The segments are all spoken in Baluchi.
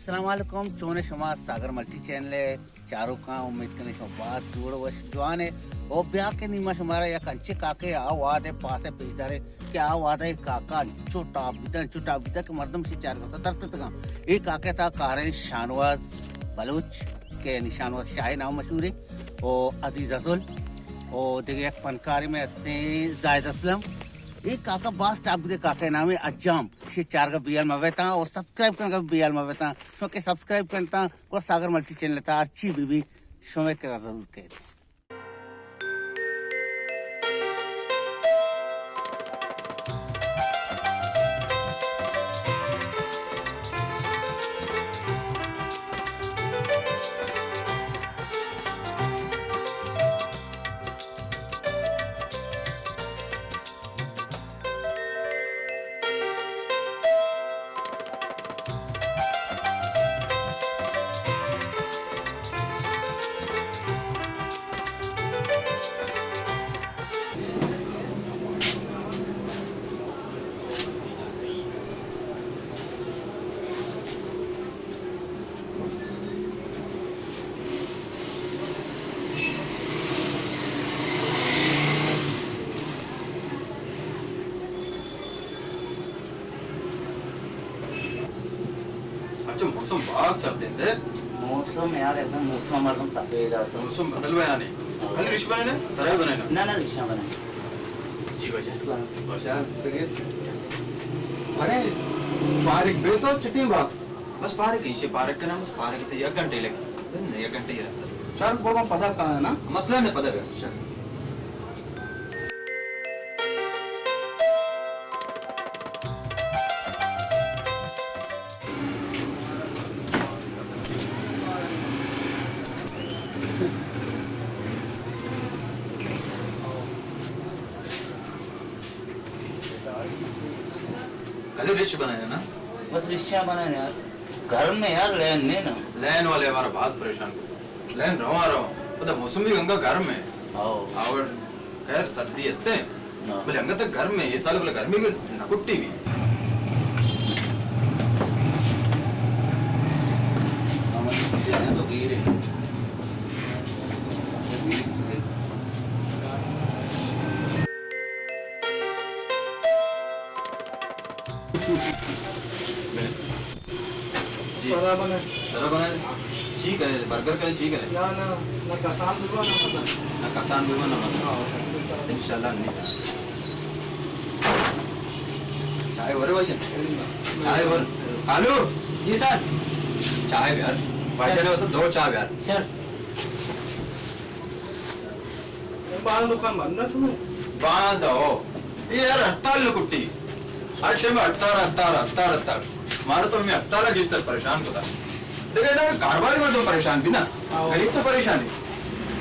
السلام علیکم، چون شما؟ ساگر ملٹی چینل ءِ چاروکاں، امید کنیں شما باز جوڑ ءُ وش جوان ئے۔ او بیا کہ نی ما شمارا یک انچیں کاکے آ وہد ءِ پاس ءَ پیش داریں کہ آ وہد ءَ اے کاکا انچو ٹاپ بیتگ، انچو ٹاپ بیتگ کہ مردم اشی چارگ ءَ ترستگاں۔ اے کاکے تہا کاریں شاہنواز بلوچ کہ نی شاہنواز شاہ ءِ نام مشہور ایں، او عزیز ازل، او دگہ یک فنکارے مئے ہستیں زاہد اسلم۔ اے کاکا باز ٹاپ بیتگ، کاکے نام ایں حجام۔ اشی چارگ ءَ بیال مہ بیتاں او سبسکرائب کنگ ءَ بیال مہ بیتاں۔ شما کہ سبسکرائب کنتاں، گڑا ساگر ملٹی چینل ءِ تہا ہرچی بہ بی شمئے کرا ضرور کئیت۔ اچھا، موسم باز سرد اِنت۔ موسم یار، ایک دم موسم مردم تپے دات۔ موسم بدل بیان اِنت۔ ہاں۔ خالی ریش بنائے نا، سرائے بنائے نا؟ نہ، نہ، ریشاں بنائے۔ جی بھائی جان۔ السلام۔ اچھا، ارے، فارغ بے تو چٹیں بات۔ بس پارک ایں، ایشی پارک کناں، بس پارک ءَ تہ یک گھنٹے لگی۔ بس یک گھنٹے ہی لگتا۔ چل، گڑا من پدا کایاں نا۔ مسئلہ نہ، پدا بیا۔ چل۔ کلے ریش بنائے نا؟ بس ریشاں بنائے یار۔ گرم ایں یار، لین نے نا۔ لین والے ہمارا باز پریشان کرتا۔ لین رواں رواں۔ پدا موسم بھی انگا گرم ایں۔ ہاؤ۔ آوڑ خیر سردی ہستے۔ ہاں۔ بلے انگا تک گرم ایں، اے سال بلے گرمی بھی نہ کٹی بھی۔ جی۔ سرا بنے۔ سرا بنے۔ چی کنے؟ برگر کنے، چی کنے؟ نہ، نہ، نہ کسان ببا، نہ مزہ۔ نہ کسان ببا، نہ مزہ۔ ہاں۔ انشاءاللہ نہیں۔ چائے ورے بھائی جان؟ چائے ور۔ کالو؟ جی سر۔ چائے بیار۔ بھائی جان، واسطے دو چائے بیار۔ سر۔ باند کم بند نہ شنو۔ باند ہو۔ اے یار ہڑتال نہ کٹی۔ ہر ٹائم ہڑتال، ہڑتال، ہڑتال، ہڑتال۔ مارا تو ہمیں ہڑتال گیشتر پریشان کتا۔ دیکھے نا، کاروباری مردم پریشان بھی نا۔ ہاں۔ غریب تو پریشان ہے۔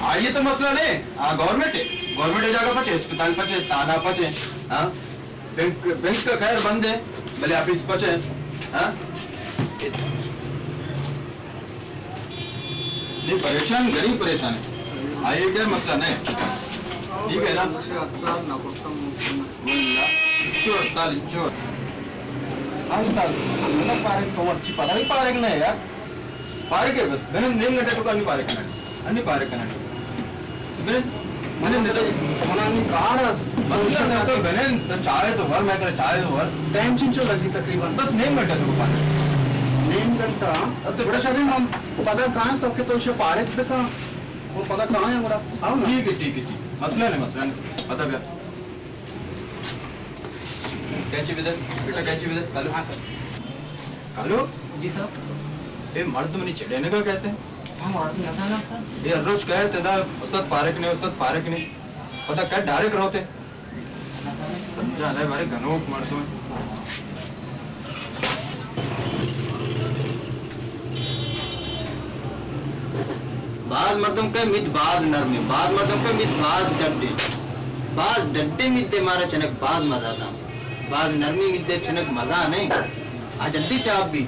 آئیے تو مسئلہ نہیں۔ ہاں، گورنمنٹ ہے۔ گورنمنٹ ہے جگہ پچے، اسپتال پچے، تھانہ پچے۔ ہاں۔ بینک، بینک کا خیر بند ہے، بلے آفس پچ ہے۔ ہاں؟ نہیں، پریشان، غریب پریشان ہے۔ آئیے کیا مسئلہ نہیں۔ ٹھیک ہے نا؟ واللہ، انچو ہڑتال، انچو۔ ہاں استاد، مطلب پارک تو مرچی پتہ نہیں پارک نہیں یار۔ پارک ہے بس، بہن نیم گھنٹے تو انی پارک کرنا، انی پارک کرنا۔ بہن، من نے تو، من انی کار اس۔ مسئلہ نہ تو بہن، تو چائے تو ور، میں کرا چائے تو ور۔ ٹائم چنچو لگی تقریباً؟ بس نیم گھنٹہ تو پارک۔ نیم گھنٹہ؟ اب تو بڑا شرم ہم پتہ کہاں تو کہ تو اسے پارک بکا، وہ پتہ کہاں ہے ہمارا؟ آؤ نا۔ ٹھیک ہے، ٹھیک ہے، ٹھیک۔ مسئلہ نہیں، مسئلہ نہیں۔ پتہ کر۔ کینچی بدے، بیٹا کینچی بدے، کالو۔ ہاں سر۔ کالو؟ جی سر۔ اے مرد منی چڑینگا کئیت؟ ہاں، مرد نہ تھا نا سر۔ اے ہر روچ کئیت ادا استاد پارک نے، استاد پارک نے۔ پتہ کئیت ڈائریکٹ روتے۔ سمجھا لے بارے گنوک مردم۔ باز مردم کہ مید باز نرمیں، باز مردم کہ مید باز ڈڈیں۔ باز ڈڈیں مید ءَ مارا چنک باز مزہ داں۔ باز نرمیں مید ءَ چنک مزہ نہیں۔ آ جلدی ٹاپ بی۔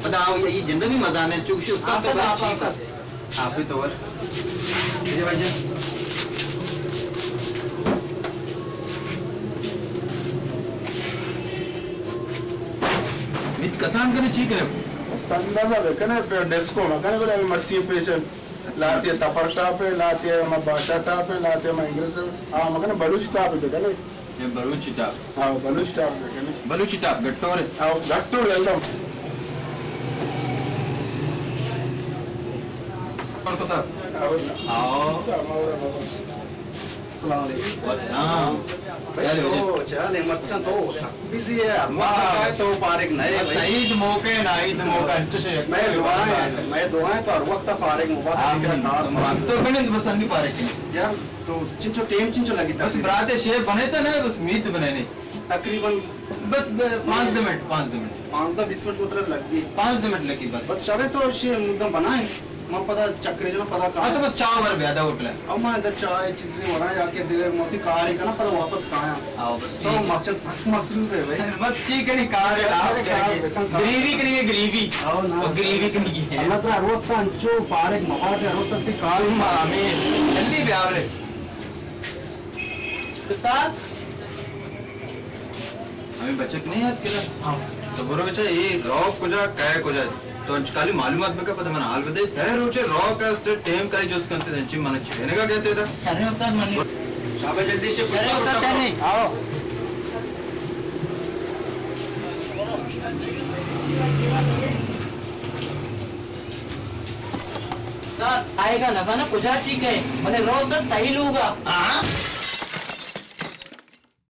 پدا آ یہ جند بھی مزہ نہیں، چوکشی استاد تو بڑا چیز۔ آپ ہی تو ور۔ یہ واجہ۔ مید کسان کنے چی کنے؟ اندازہ بکنے، پہ ڈسکو مکنے، بلے ہمیں مرچی پیشن۔ لاتے تپر ٹاپ ہے، لاتے ہم بادشاہ ٹاپ ہے، لاتے ہم انگریز ٹاپ۔ ہاں، مکنے بلوچ ٹاپ ہے بکنے۔ یہ بلوچ ٹاپ۔ ہاں، بلوچ ٹاپ بکنے۔ بلوچ ٹاپ، گٹور ہے۔ ہاں، گٹور ہے ایک دم۔ اور کتا؟ ہاں۔ السلام علیکم۔ وعلیکم السلام۔ بھائی، چلو۔ تو چلے، مرچاں تو سک بزی ہے، ہر وقت آئے تو پارگ نہ ہے بھائی۔ سعید موقع نا، عید موقع، انچو شے۔ میں دعائیں، میں دعائیں تو ہر وقت پارگ مبارک آمین۔ تو بنند بس انی پارگ کی۔ یار، تو چنچو ٹیم چنچو لگی تھا؟ بس برات شے بنے تو نہ، بس میت بنے نہیں۔ تقریباً بس د-، پانزدہ منٹ، پانزدہ منٹ۔ پانزدہ بیست منٹ مطلب لگ گئی۔ پانزدہ منٹ لگی بس۔ بس شرے تو شے مدم بنائیں۔ من پدا چکرے جناں پدا کاں۔ ہاں، تو بس چاہ ور بیا دا ہوٹل ہے۔ او من ادا چاہ چیزیں وراں یا کہ دگہ موتی کارے کناں پدا واپس کایاں۔ آؤ، بس تو ٹھیک ہے۔ مرچاں سک مصروف ہے بھائی۔ بس ٹھیک ہے، نہیں، کار ہے، بس آپ کریں گے۔ کار بکن، کار گریوی بکن۔ کریں گے، گریوی۔ آؤ نا۔ اور گریوی کریں گے۔ اللہ تعالیٰ روت تا انچو پارک مباد ہے، روت تا کار۔ آمین۔ جلدی بیا بلے۔ استاد۔ ہمیں بچک نہیں یاد کرا؟ ہاں۔ تو برو بچا، اے رو کجا، کئے کجا؟ تو انچکالی معلومات بکا، پتہ من حال بدے۔ سہ روچے رو کا استے ٹیم کاری جست کنتے، انچی من چینگا کہتے تھا۔ شرے استاد منی۔ شابا جلدی سے شرے استاد شرے۔ آؤ۔ استاد، آئے گا نزانہ کجا چی کہے، بلے رو سر تہی لوگا۔ ہاں؟